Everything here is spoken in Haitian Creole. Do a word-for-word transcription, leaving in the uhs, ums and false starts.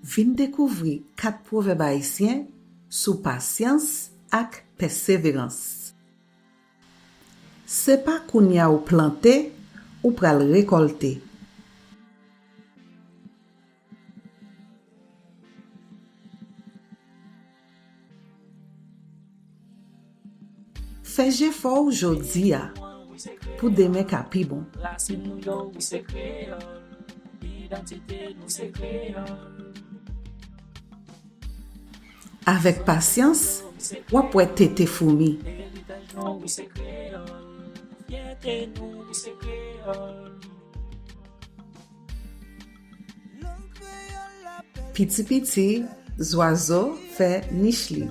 Vin dekouvri kat pwovèb ayisyen sou pasyans ak pèseverans. Se pa kounye a w plante, ou pral rekòlte. Fè jefò w jodi a pou demen ka pi bon. Rasin nou yo, wi, se kreyòl. Idantite nou se kreyòl. Avèk pasyans, w ap wè tete foumi. Eritaj nou, wi, se kreyòl. Fyète nou, wi, se kreyòl. Piti piti, zwazo fè nich li.